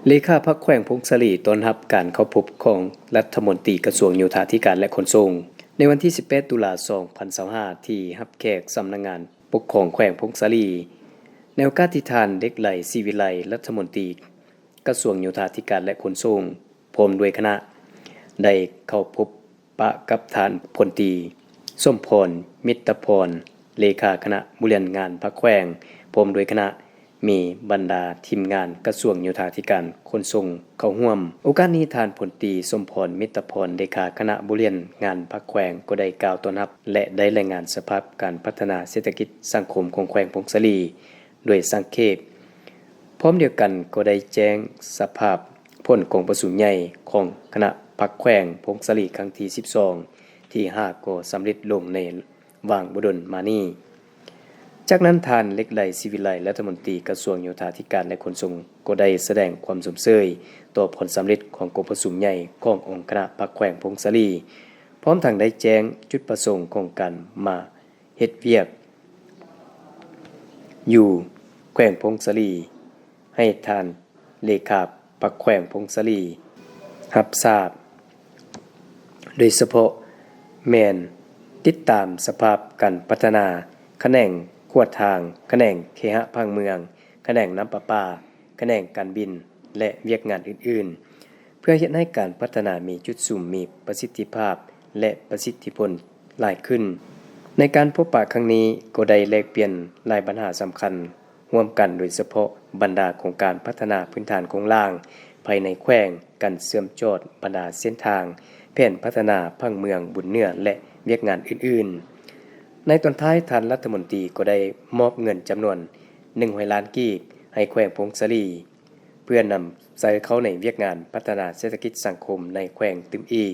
ເລຂາພັກແຂວງຜົ້ງສາລີ ຕ້ອນຮັບການເຂົ້າພົບຂອງລັດຖະມົນຕີກະຊວງໂຍທາທິການ ແລະ ຂົນສົ່ງ ໃນວັນທີສິບແປດ ຕຸລາ ສອງພັນຊາວຫ້າ ທີ່ຮັບແຂກສຳນັກງານປົກຄອງແຂວງຜົ້ງສາລີ. ໃນໂອກາດທີ່ທ່ານ ເລັກໄລ ສີວິໄລ ລັດຖະມົນຕີກະຊວງໂຍທາທິການ ແລະ ຂົນສົ່ງ ພ້ອມດ້ວຍຄະນະ ໄດ້ເຂົ້າພົບປະກັບທ່ານ ພົນຕີ ສົມພອນ ມິດຕະພອນ ເລຂາຄະນະບໍລິຫານງານພັກແຂວງ ພ້ອມດ້ວຍຄະນະ ມີບັນດາທີມງານກະຊວງໂຍທາທິການຂົນສົ່ງເຂົ້າຮ່ວມ. ໂອກາດນີ້ ທ່ານ ພົນຕີ ສົມພອນ ມິດຕະພອນ ເລຂາຄະນະບໍລິຫານງານພັກແຂວງ ກໍໄດ້ກ່າວຕ້ອນຮັບ ແລະ ໄດ້ລາຍງານສະພາບການພັດທະນາເສດຖະກິດສັງຄົມຂອງແຂວງຜົ້ງສາລີ ໂດຍສັງເຂບ. ພ້ອມດຽວກັນກໍໄດ້ແຈ້ງສະພາບຜົນກອງປະຊຸມໃຫຍ່ຂອງຄະນະພັກແຂວງຜົ້ງສາລີຄັ້ງທີສິບສອງ ທີ່ຫາກໍສຳເລັດລົງໃນຫວ່າງບໍ່ດົນມານີ້. ຈາກນັ້ນ ທ່ານ ເລັກໄລ ສີວິໄລ ລັດຖະມົນຕີກະຊວງໂຍທາທິການ ແລະ ຂົນສົ່ງ ກໍໄດ້ສະແດງຄວາມຊົມເຊີຍຕໍ່ຜົນສຳເລັດຂອງກອງປະຊຸມໃຫຍ່ຂອງອົງຄະນະພັກແຂວງຜົ້ງສາລີ, ພ້ອມທັງໄດ້ແຈ້ງຈຸດປະສົງຂອງການມາເຮັດວຽກ ຢູ່ແຂວງຜົ້ງສາລີ ໃຫ້ທ່ານເລຂາພັກແຂວງຜົ້ງສາລີຮັບຊາບ, ໂດຍສະເພາະແມ່ນຕິດຕາມສະພາບການພັດທະນາຂະແໜງຂົວທາງ, ຂະແໜງເຄຫະຜັງເມືອງ, ຂະແໜງນ້ຳປະປາ, ຂະແໜງການບິນ ແລະ ວຽກງານອື່ນໆ ເພື່ອເຮັດໃຫ້ການພັດທະນາມີຈຸດສຸມ, ມີປະສິດທິພາບ ແລະ ປະສິດທິຜົນຫຼາຍຂຶ້ນ. ໃນການພົບປະຄັ້ງນີ້ ກໍໄດ້ແລກປ່ຽນຫຼາຍບັນຫາສຳຄັນຮ່ວມກັນ, ໂດຍສະເພາະບັນດາໂຄງການພັດທະນາພື້ນຖານໂຄງລ່າງພາຍໃນແຂວງ, ການເຊື່ອມຈອດບັນດາເສັ້ນທາງ, ແຜນພັດທະນາຜັງເມືອງບຸນເໜືອ ແລະ ວຽກງານອື່ນໆ. ໃນຕອນທ້າຍ, ທ່ານລັດຖະມົນຕີກໍໄດ້ມອບເງິນຈຳນວນໜຶ່ງຮ້ອຍລ້ານກີບໃຫ້ແຂວງຜົ້ງສາລີ ເພື່ອນຳໃຊ້ເຂົ້າໃນວຽກງານພັດທະນາເສດຖະກິດສັງຄົມໃນແຂວງຕື່ມອີກ.